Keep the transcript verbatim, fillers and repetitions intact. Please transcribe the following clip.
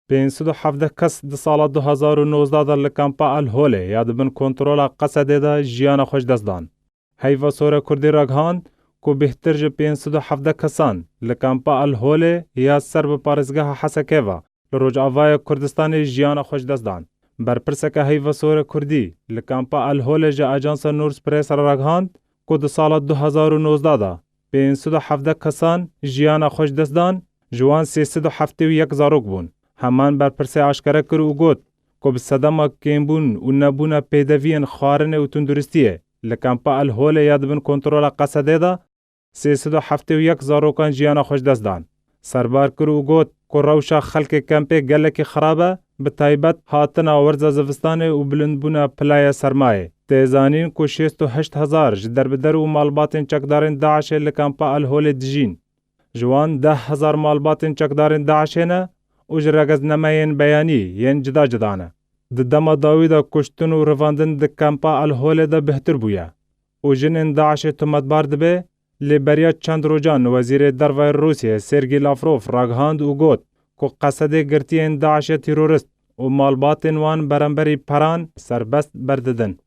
Pênc sed û hevdeh kes di sala du hezar û nozdeh de li kampa El Holê ya di bin kontrola Qesedê de jiyana xwe ji dest dan. Heyva Sore Kurdî ragihand ku bêhtir ji pênc sed û hevdeh kesan li kampa El Holê ya ser bi parêzgeha Hesekê ve li Rojavaya Kurdistanê jiyana xwe ji dest dan. Berpirseke Heyva Sore Kurdî li kampa El Holê ji Ajansa Nurspres re ragihand ku di sala du hezar û nozdeh de pênc sed û hevdeh kesan jiyana xwe ji dest dan, ji wan sê sed û heftê û yek zarok bûn. Heman berpirsê aşkere kir û got ku bi sedema kêmbûn û nebûna pêdeviyên xwarinê û tunduristiyê li kampa El Holê ya di bin kontrola Qesedê de sê sed û heftê û yek zarokan jiyana xwe ji dest dan. Serbar kir û got ku rewşa xelkê kempê gelekî xirab e, bi taybet hatina werza zivistanê û bilindbûna pilaya sermayê. Tê zanîn ku şêst û heşt hezar ji derbider û malbatên çekdarên DAIŞê li kampa El Holê dijîn. Ji wan deh hezar malbatên çekdarên DAIŞê ne û ji regeznameyên beyanî yên cida cida ne. Di dema dawî de kuştin û rivandin di kampa El Holê de bihtir bûye û jinên DAIŞê tometbar dibe, lê beriya çend rojan Wezîrê Derve Rûsiyê Sergî Lavrov ragihand û got ku Qesedê girtiyên DAIŞê terorist û malbatên wan beramberî peran serbest berdidin.